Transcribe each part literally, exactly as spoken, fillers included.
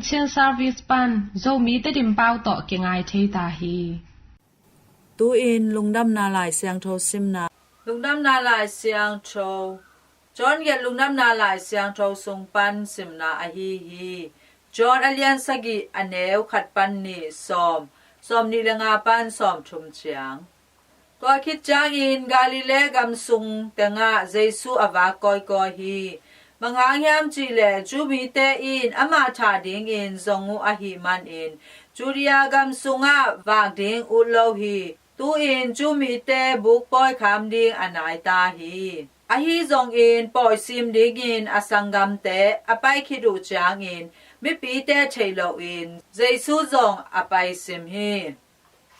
Chin Service pan Zomi Tedim pau tawh kingai thei ta hi. Tu-in Lungdamna Lai Siangtho simna. Lungdamna Lai Siangtho, John gelh Lungdamna Lai Siangtho sung pan simna ahi hi. John a lian sagih, a neu khat pan nih, sawm, sawm nih le nga pan sawm thum ciang. Tua khit ciangin Galilee gam sung tengah Jesu a vak kawikawi hi. Bang hang hiam cihleh Jew mite in amah thah dingin zong uh ahih manin Judea gam sungah vak ding ut lo hi. Tu-in Jew mite bukpawi kham ding a nai ta hi. Ahi zongin pawi sim dingin a sanggamte a pai khit uh ciangin mipite theih loin Jesu zong a pai sim hi.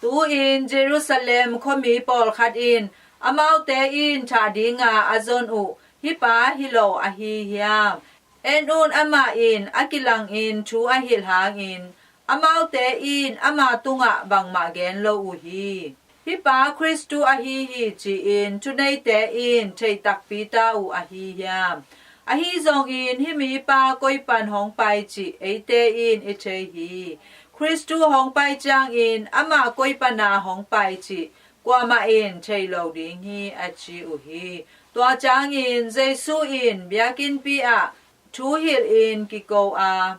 Tu-in Jerusalem khuami pawlkhat in amaute in thah dinga a zon uh hih pa hi lo ahi hiam? En un, amah in a kilangin thu a hilh hangin amaute in ama tungah bangmah gen lo uh hi. Hih pa Khristu ahi hi ci-in thuneite in thei takpi ta uh ahi hiam? Ahi zongin hih mipa koi pan hong pai cih eite in i thei hi. Khristu hong pai ciangin amah koi pana hong pai cih kuamah in thei lo ding hi, a ci uh hi. Tua ciangin Jesu in biakinnpi ah thu hilhin kiko a,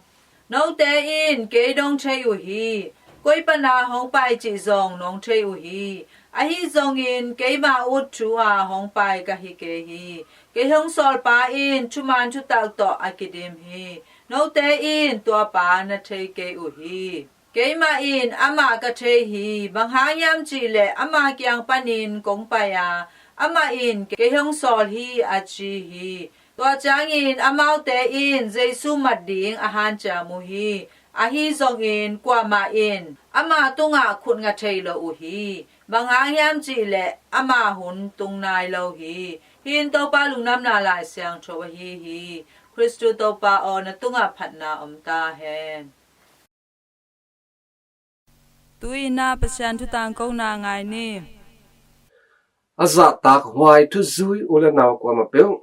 note in kei nong thei uh hi. Koi pana hong pai cih zong nong thei uh hi. Ahi zongin keima ut thu a hong pai ka hi kei hi. Kei hong sawlpa in thuman thutak tawh a kidim hi. Note in tua pa na thei kei uh hi. Keimah in amah ka thei hi. Bang hang hiam cihleh ama kiang panin kong pai a, amah in kei hong sawl hi, a ci hi. Tua ciangin amaute in Jesu mat ding a hanciam uh hi. Ahi zongin kuamah in ama tungah khut nga thei lo uh hi. Bang hang hiam cihleh ama hun tung nai lo hi. Hih in Topa Lungdamna Lai Siangtho ahi hi. Khristu Topa aw, na tungah phatna om ta hen. Tu-in ah Pasian thu tangkona ngai ni. A zahtak huai thuzui u le nau kuamah peuh,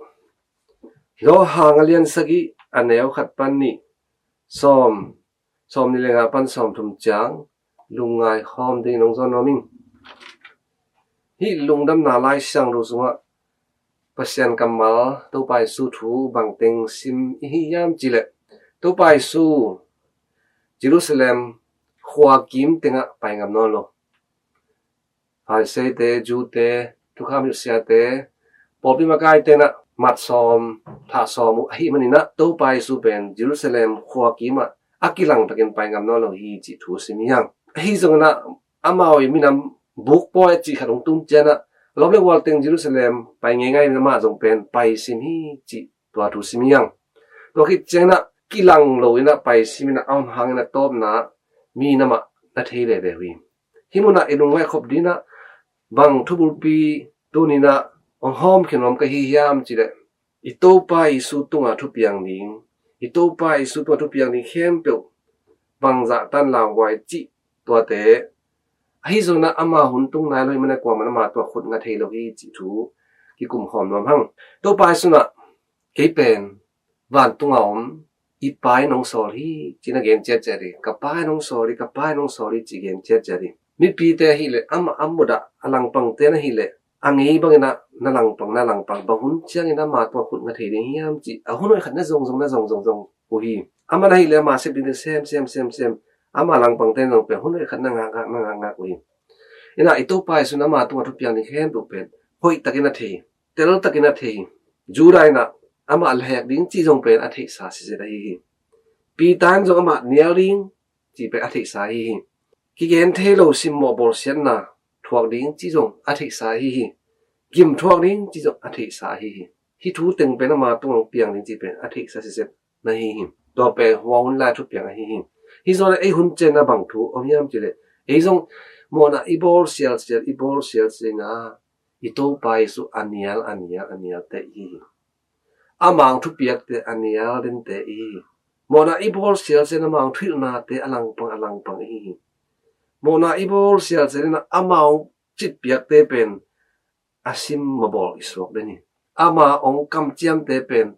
Johan a lian sagih, a neu khat pan nih, sawm, sawm nih le nga pan sawm thum ciang lungngai khawm ding nong zawn nuam ing. Hih Lungdamna Lai Siangtho sungah Pasian kammal Topa Jesu thu bangteng sim i hi hiam cihleh, Topa Jesu Jerusalem khua kim tengah pai ngam nawn lo. Pharisaite, Jew-te, thukham hilhsiate, pawlpi makaite in ah mat sawm, thah sawm uh ahih manin ah Topa Jesu pen Jerusalem khua kim ah a kilang takin pai ngam nawn lo hi cih thu sim hi hang. Ahi zongin ah amau i minam bukpawi a cih khat hong tum ciang ah lawm le gual teng Jerusalem pai ngeingai in amah zong pen pai sim hi cih tua thu sim hi hang. Tua khit ciangin ah kilang lo in ah pai sim in ah a om hangin a tawpna ah mi in amah na thei lele uh hi. Hih munah i lungngaih khop ding ah bang thubulpi tuni in ah hong hawmkhia nuam ka hi hiam cihleh, i Topa Jesu tungah thupiang ding, i Topa Jesu tungah thupiang ding khempeuh bangzah tan lauhuai cih tuate, ahi zongin ah ama hun tung nai lo ahih manin kuamah in ama tungah khut nga thei lo hi cih thu kikum khawm nuam hang. Topa Jesu in ah kei pen vantung a om i Pa in hong sawl hi ci-in a gen ciatciat hi. Ka Pa in hong sawl hi, ka Pa in hong sawl hi ci gen ciatciat hi. Mipite ahih leh amah a mut ah a langpangte in ahih leh a ngei bangin ah na langpang, na langpang, bang hun ciangin ama tungah khut nga thei ding hiam cih a hun hoih khat na zong zong, na zong zong zong uh hi. Amah in ahih leh ama sep ding sem sem sem sem, ama langpangte in zong pen hun hoih khat na ngakngak, na ngakngak uh hi. In ah i Topa Jesu in ama tungah thupiang ding khempeuh pen hoih takin a thei hi. Tel takin a thei hi. Judah in ah amah lehhek ding cih zong pen a theihsa siset ahi hi. Peter in zong amah nial ding cih pen a theihsa ahi hi. Kigen thei lo simmawh bawlsiatna thuak ding cih zong a theihsa ahi hi. Gim thuak ding cih zong a theihsa ahi hi. Hih thu teng pen ama tungah hong piang ding cih pen a theihsa siset na hi hi. Tua pen hua hun lai thupiang ahi hi. Hih zongin ei hun ciangin ah bang thu om hiam cihleh, ei zong mawhna i bawl sialsial, i bawl sialsial in ah i Topa Jesu a nial, a nial, a nial teh i hi hi. Ama hong thupiakte a nial dente i hi hi. Mawhna i bawl sialsial in ama hong thuhilhnate a langpang, a langpang i hi hi. Mawhna i bawl sialsial in ah ama hong citpiakte pen a sim mabawl i suak den hi. Ama hong kamciamte pen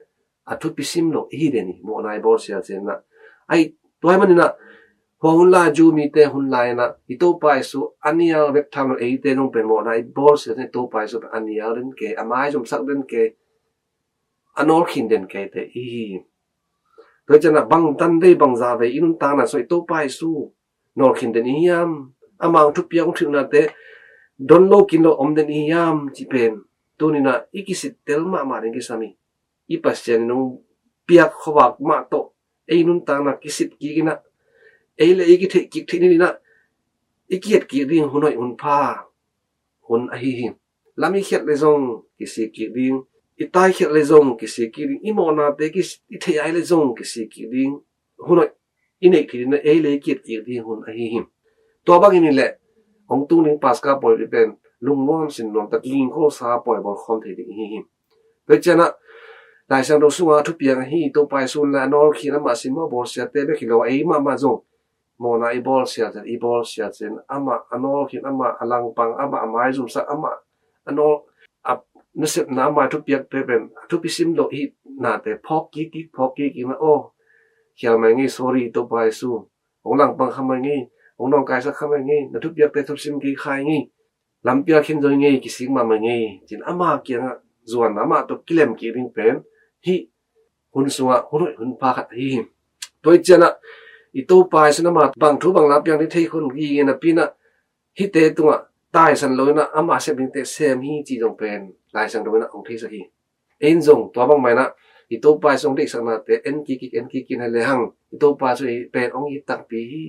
a thupi sim lo i hi den hi. Mawhna i bawl sialsial in ah, a i Tua ahih manin ah, hua hun lai Jew mite hun lai-in ah, i Topa Jesu a nial bek tham lo, eite zong pen mawhna i bawlsiat ciang i Topa Jesu pen a nial den kei, a maizumsak den kei, a nawlkhin den keite i hi hi. Tua hi ciangin ah bangtan vei bangza vei i nuntakna sungah i Topa Jesu nawlkhin den i hiam? Amah hong thupiak hong thuhilhnate don lo kin lo om den i hiam cih pen tuni-in ah i kisittel mahmah ding kisam hi. I Pasian in hong piak khuavak mah tawh ei nuntakna kisip kik in ah, ei le ei kitheih kik theih nadingin ah i ki-et kik ding hun hoih hun pha hun ahi hi. Lam i khiat le zong kisik kik ding, i tai khiat le zong kisik kik ding, i mawhnate kis-, i theih ai le zong kisik kik ding, hun hoih i neih theih ding, ei le ei ki-et kik ding hun ahi hi. Tua bangin hi leh hong tung ding Paska pawi pen lungnuam sinnuam tak, kigingkholsa pawi bawl khawm thei ding hi hi. Tua hi ciangin ah Lai Siangtho sunga thupiang ahi Topa Jesu le a nawlkhin, amah simmawh bawlsiate bek hi lo, ei mahmah zong mawhna i bawlsiat ciang, i bawlsiat ciang, amah a nawlkhin, amah a langpang, amah a maizumsak, amah a nawl, a nasepna, amah a thupiakte pen a thupi sim lo i hih nate phawk kik kik, phawk kik kik in ah, aw, khial mai ngei, sorry Topa Jesu, hong langpang kha mai ngei, hong nawngkaisak kha mai ngei, na thupiakte thusim kik kha ing ei, lampial khin zo ing ei, kisik mahmah ing ei, ci-in ama kiangah zuan, amah tawh kilem kik ding pen hih hun sungah hun hoih hun pha khat ahi hi. Tua hi ciangin ah i Topa Jesu in amah bang thu bang la piang ding thei khol hi napi-in ah, hihte tungah taisan lo-in ah ama sep dingte sem hi cih zong pen Lai Siangtho in ah hong theisak hi. Ei in zong tua bangmah in ah i Topa Jesu hong deihsaknate en kik kik, en kik kik in ah hi lehang, i Topa Jesu pen hong it takpi hi.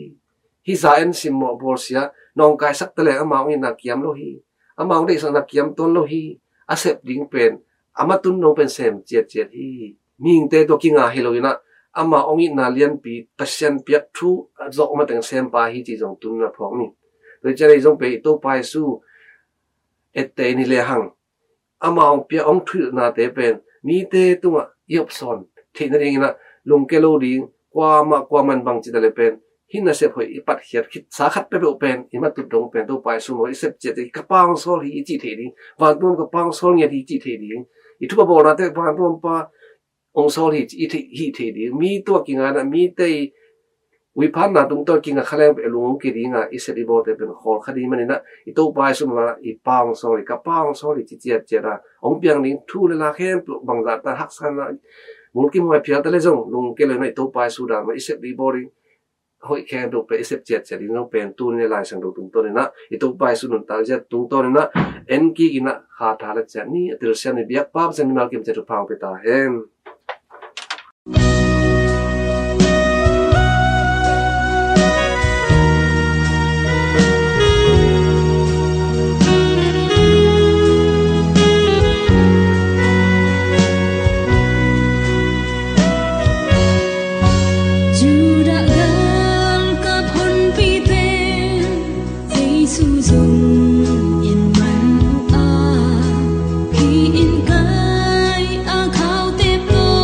Hih za en, simmawh bawlsia, nawngkaisak ta leng ama hong itna kiam lo hi. Ama hong deihsakna kiam tuan lo hi. A sep ding pen, a matun dong pen sem ciatciat hi. Mihingte tawh kinga hi lo-in ah, ama hong itna lianpi, Pasian piak thu a zawh mateng sempa hi cih zong tuni-in ah phawk ni. Tua hi ciangin ei zong pen i Topa Jesu etteh in hi lehang, ama hong piak, hong thuhilhnate pen mite tungah i hopsawn theih nadingin ah lungke lo ding, kuamah kuamah in bangci ta leh pen hih nasep hoih i patkhiat khitsa khat peuhpeuh pen i matut dong pen Topa Jesu maw, i sep ciat ciat, ka Pa hong sawl hi i cih theih ding, vantung Pa hong sawl ngiat hi i cih theih ding, i thupha bawlnate vantung Pa hong sawl hi i cih theih, hih theih ding, mi tungah kinga-in ah, mite i uiphanna tungtawn kinga kha leng pen lung hong ki ding a, i sep i bawlte pen khawl kha ding manin ah, i Topa Jesu mah i Pa hong sawl hi, ka Pa hong sawl hi ci ciatciat a hong piang ding thu le la khempeuh bangzah ta, haksatna, mulkimhuai phial ta leh zong lungke lo-in ah i Topa Jesu dan mah i sep i bawl ding, hoih khempeuh pen i sep ciatciat ding zong pen tuni-in ah Lai Siangtho tungtawn in ah i Topa Jesu nuntak zia tungtawn in ah en kik in ah kha tha la ciat ni. A telsiam ni biakpa Pasian mimal kim ciat thupha hong pia ta hen. Judah galkap honpite Jesu zong en man uh a, hih inn kai a khaute paw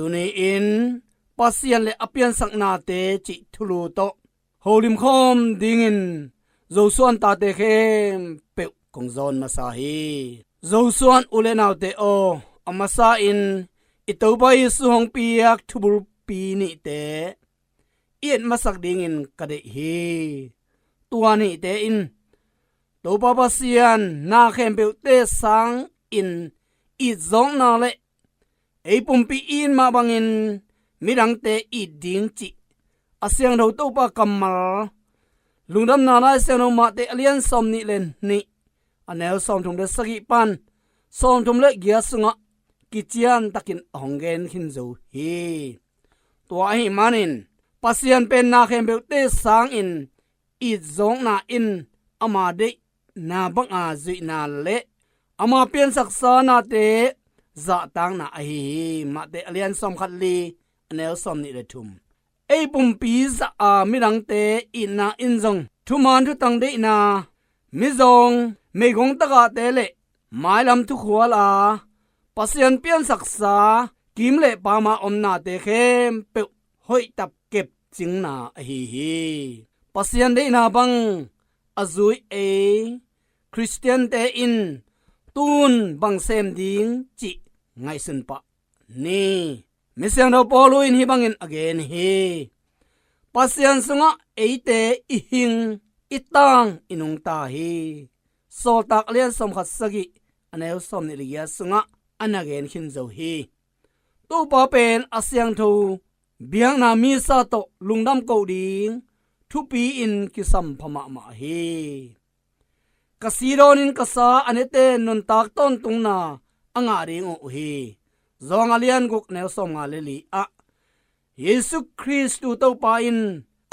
Tuni-in Pasian le a piansaknate cih thulu tawh holim khawm dingin Joshua in tate khempeuh kong zawn masa hi. Joshua in u le naute aw, a masa-in i Topa Jesu hong piak thubulpi nihte i et masak dingin ka deih hi. Tua nihte in Topa Pasian na khempeuhte sangin itzawkna le ei pumpi it mah bangin midangte it ding cih a siangtho Topa kammal, Lungdamna Lai Siangtho Mate a lian sawmnih le nih, a neu sawmthum le sagih pan sawmthum le giat sungah kiciantakin a hong gen khin zo hi. Tua ahih manin Pasian pen na khempeuhte sangin itzawkna in ama deihna banga zuihna le ama piansaksa nate zahtakna ahi hi. Mate a lian sawmkhat li, a neu sawmnih le thum. Ei pumpi zah a midangte itna in zong thuman thutang deihna, mizawng, meigong tagahte le mailam thukhual a Pasian piansaksa kim le pama omnate khempeuh hoihtap kepcingna ahi hi. Pasian deihna bang a zui ei Khristiante in tun bang sem ding cih ngaihsun pah ni. Misiangtho Paulu in hih bangin a gen hi. Pasian sungah eite i hing, i tang, i nungta hi. Sawltak a lian sawmkhat sagih, a neu sawmnih le giat sungah a na gen khin zo hi. Topa pen a siangtho biakna misa tawh lungdam koh ding thupi-in kisam pha mahmah hi. Ka si dawnin ka sa a nete nuntak tawntungna a ngah ding uh hi. Zawng a lian guk, neu sawmnga le li ah Jesu Khristu Topa in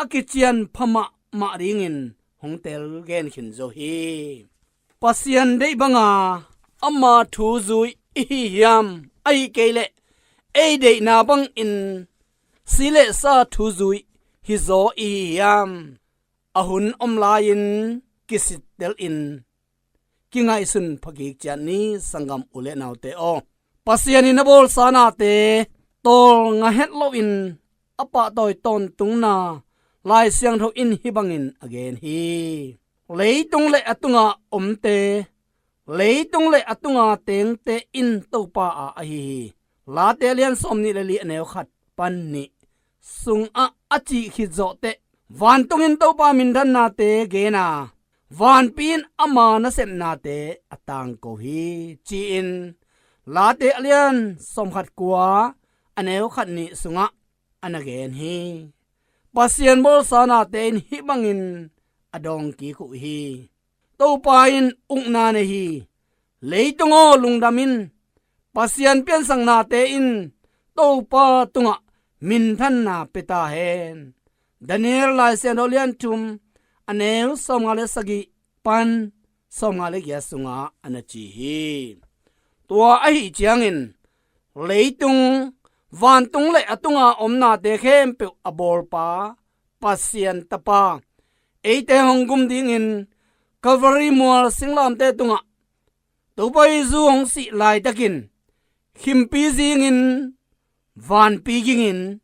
a kician pha mahmah dingin hong tel gen khin zo hi. Pasian deih banga ama thu zui i hi hiam? Ahih kei leh ei deihna bangin si le sa thu zui hi zaw i hi hiam? A hun om lai-in kisittelin kingaihsun phakik ciat ni, sanggam u le naute aw. Pasian in a bawlsa nate tawlnga het loin a pahtawi tawntungna Lai Siangtho in hih bangin a gen hi. Leitung le a tunga omte, leitung le a tunga tengte in Topa a ahi hi. Late a lian sawmnih le li, a neu khat pan nih sungah a cih khit zawhteh, vantungin Topa minthannate gen a, vanpi in ama nasepnate a tangko hi, ci-in Late a lian sawmkhat kua, a neu khat nih sungah a na gen hi. Pasian bawlsa nate in hih bangin a dawng kik uh hi. Topa in ukna nei hi. Leitung aw, lungdam in. Pasian piansaknate in Topa tungah minthanna pia ta hen. Daniel Lai Siangtho lian thum, a neu sawmnga le sagih pan sawmnga le giat sungah a na ci hi. Tua ahih ciangin leitung, vantung le a tunga omnate khempeuh a bawlpa, Pasian Tapa, eite hong gum dingin Calvary mual singlamteh tungah Topa Jesu hong sih laitakin khimpi zingin, vanpi gingin,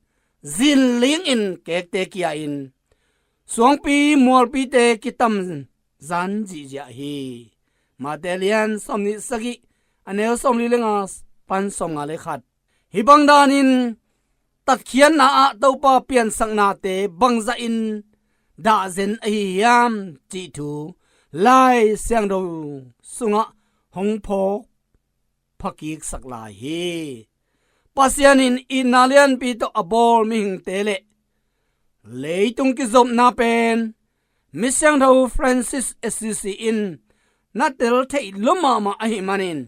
zinlingin kekte kia-in, suangpi mualpite kitam zan zihziah hi. Mate lian sawmnih sagih, a neu sawmli le nga pan sawmnga le khat. Hih bang danin tatkhiatna ah Topa piansaknate bangzahin dahzen ahi hiam cih thu Lai Siangtho sungah hong phawk phakiksak lai hi. Pasian in itna lianpi tawh a bawl mihingte le leitung kizopna pen Misiangtho Francis Assisi in na tel theih lua mahmah ahih manin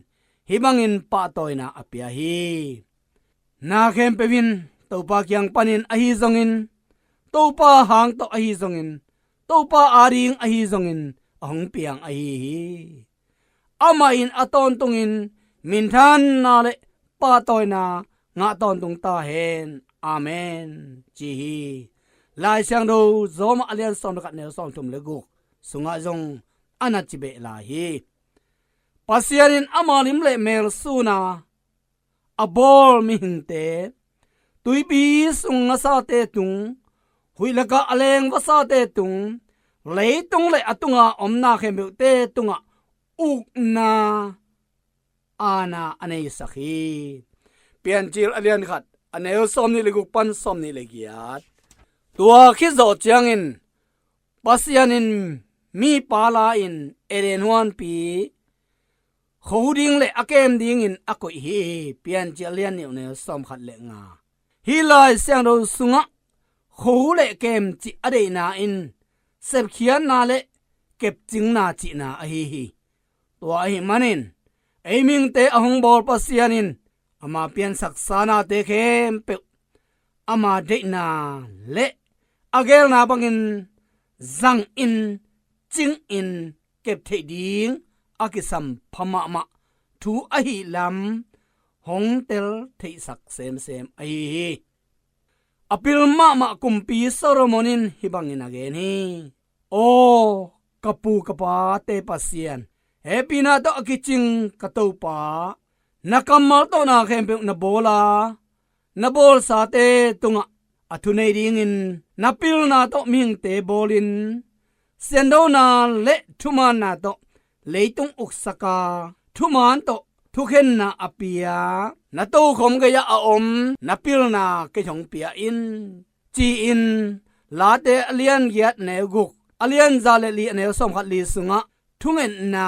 hih bangin pahtawina a pia hi. Na khempeuh in Topa kiang panin ahi zongin, Topa hang tawh ahi zongin, Topa ading ahi zongin a hong piang ahi hi. Amah in a tawntungin minthanna le pahtawina ngah tawntung ta hen. Amen, ci hi. Lai Siangtho Rom a lian sawm le khat, neu sawmthum le guk sungah zong a na ci beh lai hi. Pasian in ama lim le mel suna a bawl mihingte tuipi sung ngasate tung, huih lakah a leng vasate tung, leitung le a tunga omna khempeuhte tungah ukna aana a neisak hi. Piancil a lian khat, a neu sawmnih le guk pan sawmnih le giat. Tua khit zawh ciangin Pasian in mipa la-in Eden huanpi kho ding le a kem dingin a koih hi. Piancil a lian nih, a neu sawmkhat le nga. Hih Lai Siangtho sungah kho le kem cih a deihna in sepkhiatna le kepcingna cihna ahi hi. Tua ahih manin ei mihingte a hong bawl Pasian in ama piansaksa nate khempeuh ama deihna le a geelna bangin zangin, cingin, kep theih ding a kisam pha mahmah thu ahih lam hong tel theihsak semsem ahi hi. A pil mahmah kumpi Solomon in hih bangin a gen hi. Aw, ka pu ka pate Pasian, hehpihna tawh a kicing ka Topa, na kammal tawh na khempeuh na bawl a, na bawlsate tungah a thunei dingin na pilna tawh mihingte bawlin, siandona le thumaanna tawh leitung uksak a, thumaan tawh thukhenna a pia, na tokhom gei-ah a om na pilna kei hong pia in, ci-in Late a lian giat, neu guk, a lian za le li, a neu sawmkhat li sungah thungetna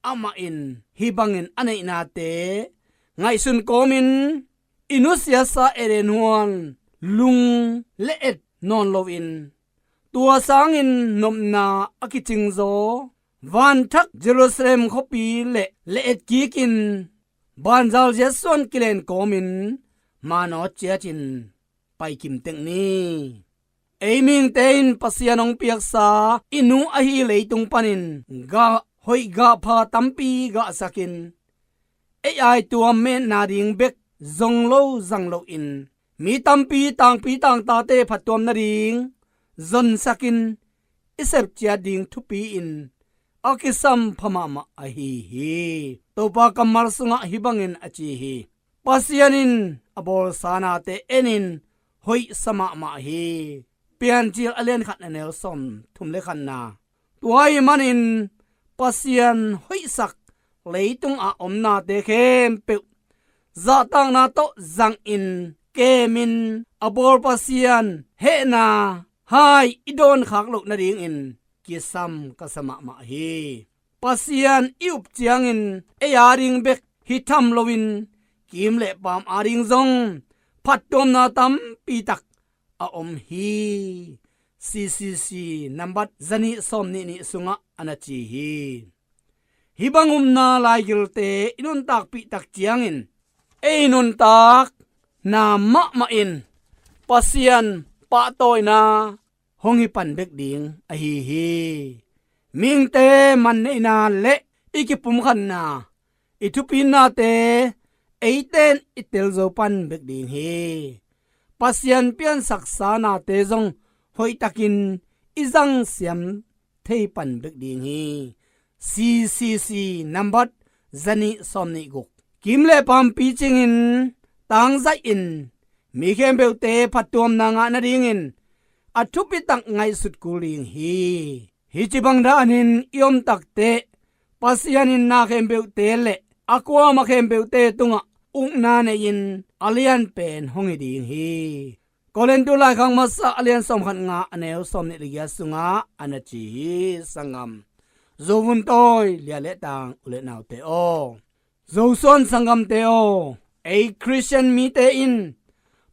amah in hih bangin a neihnate ngaihsun kawmin i nusiasa Eden huan lung le et nawn loin, tua sangin nopna a kicingzaw vanthak Jerusalem khuapi le le et kikin banzal ziatsuan kilen kawmin manawt ciatin paikim tek ni. Ei mihingte in Pasian hong piaksa i nu ahi leitung panin gah hoih gah pha tampi gahsakin, ei aituam metna ding bek zong lo zang loin, mi tampi tangpi tangtate phattuam nading zonsakin i sepciat ding thupi-in a kisam pha mahmah ahi hi. Topa kammal sungah hih bangin a ci hi. Pasian in a bawlsa nate enin hoihsa mahmah hi. Piancil a lian khat, a neu sawmthum le khatna. Tua ahih manin Pasian hoihsak leitung a om nate khempeuh zahtakna tawh zangin, kemin, a bawl Pasian hehna hai i dawnkhak loh nadingin kisam ka sa mahmah hi. Pasian i up ciangin ei ading bek hi tham loin, kim le paam ading zong phattuamna tampi tak a om hi. C C C nambat zanih sawmnih nih sungah a na ci hi. Hih bang upna laigilte i nuntakpih tak ciangin, ei nuntakna mahmah in Pasian pahtawina hong hi pan bek ding ahi hi. Mihingte manneihna le i kipumkhatna, i thupinnate eite in i telzo pan bek ding hi. Pasian piansaksa nate zong hoihtakin i zangsiam thei pan bek ding hi. C C C nambat zanih sawmnih guk. Kim le paam picingin, tangzaihin, mi khempeuhte phattuamna ngah nadingin a thupitak ngaihsut kul ding hi. Hih ci bang danin i om takteh Pasian in na khempeuhte le a kuama khempeuhte tungah ukna nei-in a lianpen hong hi ding hi. Korintu laikhak masa a lian sawmkhat nga, a neu sawmnih le giat sungah a na ci hi. Sanggam, zovun tawi lia le tang u le naute aw, Zosuan sanggamte aw, ei Khristian mite in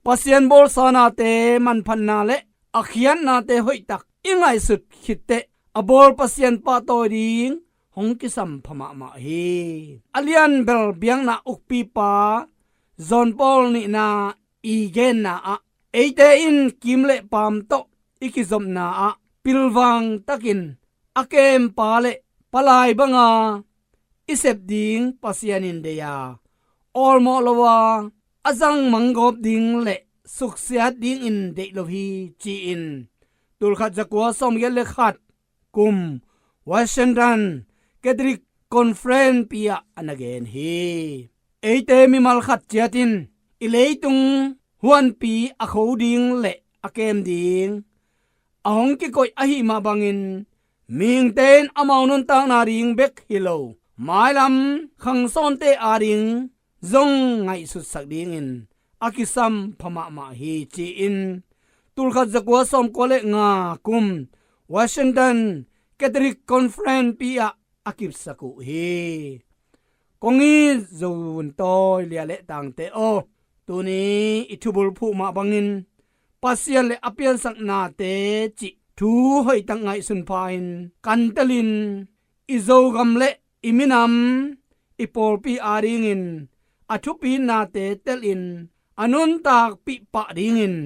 Pasian bawlsa nate manphatna le a khiatnate hoihtak i ngaihsut khitteh a bawl Pasian pahtawi ding hong kisam pha mahmah hi. A lianbel biakna ukpipa John Paul nihna i genna ah, eite in kim le paam tawh i kizopna ah pilvang takin a kempa le palai banga i sep ding Pasian in deih a, awlmawh lo a, a zang manggawp ding le suksiat dingin deih lo hi, ci-in tulkhat zakua sawmgiat le khat kum Washington Catholic Conference pi-ah a na gen hi. Eite mimal khat ciat in i leitung huanpi a kho ding le a kem ding a hong kikoih ahih mah bangin, mihingte in amau nuntakna ding bek hi lo, mailam khangsawnte ading zong ngaihsutsak dingin a kisam pha mahmah hi, ci-in tulkhat zakua sawmkua le nga kum Washington Catholic Conference pi ah a kipsak uh hi. Kong it Zo vuntawi lia le tangte aw, tuni i thubulphuh mah bangin Pasian le a piansak nate cih thu hoihtak ngaihsun pha-in kan telin, i Zogam le i minam, i pawlpi adingin a thupi nate telin a nuntakpih pah dingin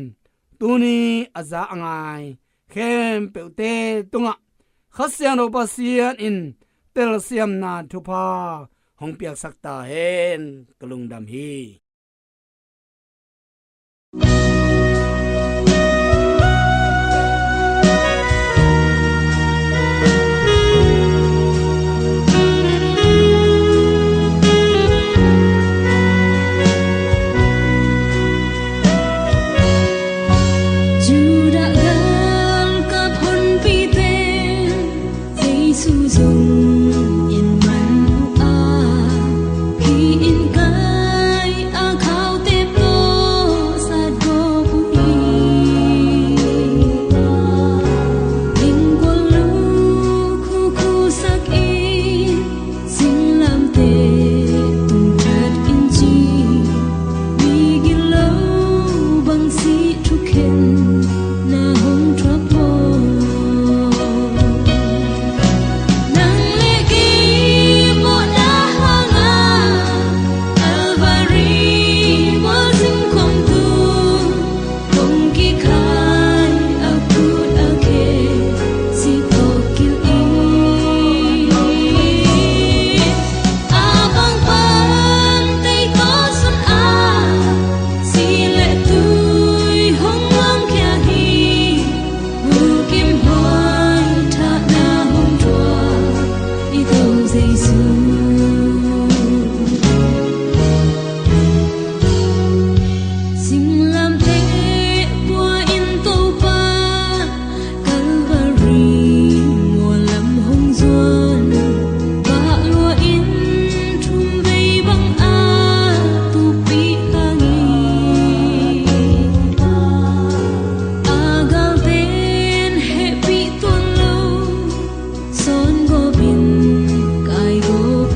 tuni a za a ngai khempeuhte tungah Kha Siangtho Pasian in telsiamna thupha hong piaksak ta hen. Ka lungdam hi. Judah galkap honpite Jesu zong en man uh a, hih inn kai a khaute tawh sat gawp uh hi. Inn kual lukhu khusak in, singlamteh tung tat in ci, mi gilo bang sih thukhen na hong thuak maw? Nang le kei mawhna hangah Calvary mualzin khawm tung, kong kikhai a khut a khe si tawh kilh in, a bang pan tei tawh sun a, si le tui hong ngawngkhia hi. Bukim huai thahna hong thuak i Topa Jesu. Singlamteh pua in Topa Calvary mual lam hong zuan, bah lua in thum vei bang a tukpih hang hi. A galte'n hehpih tuan lo, sawn gawp in kai gawp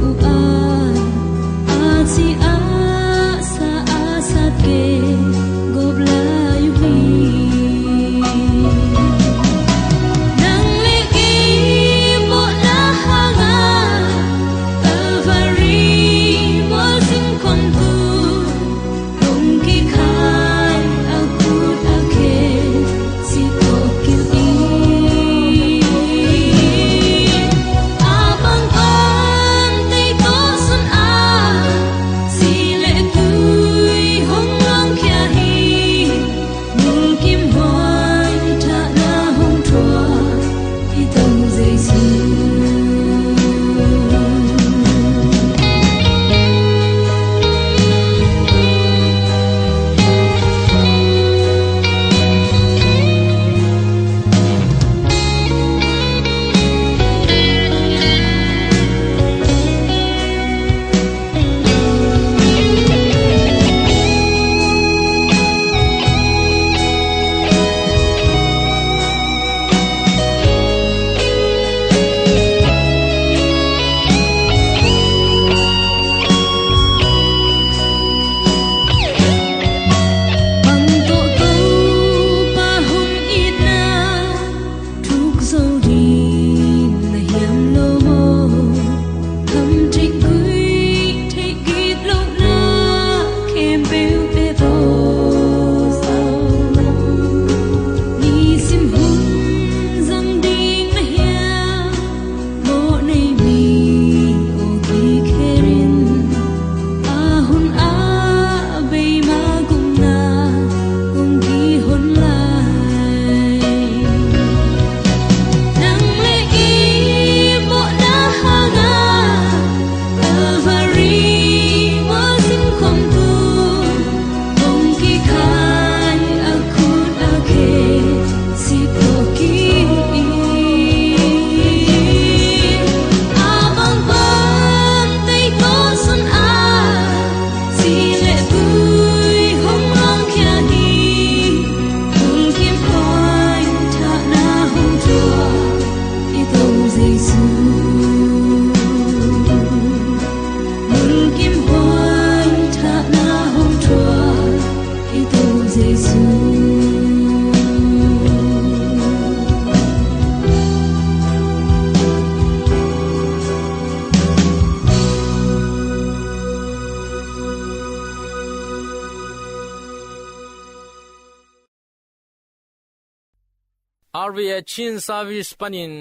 R V A Chin Service panin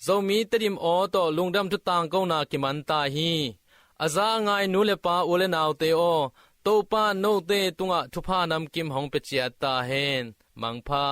Zomi Tedim aw tawh lungdam thu tangkona kiman ta hi. A za a ngai nu le pa, u le naute aw, Topa note tungah thupha namkim hong pia ciat ta hen. Mangpha.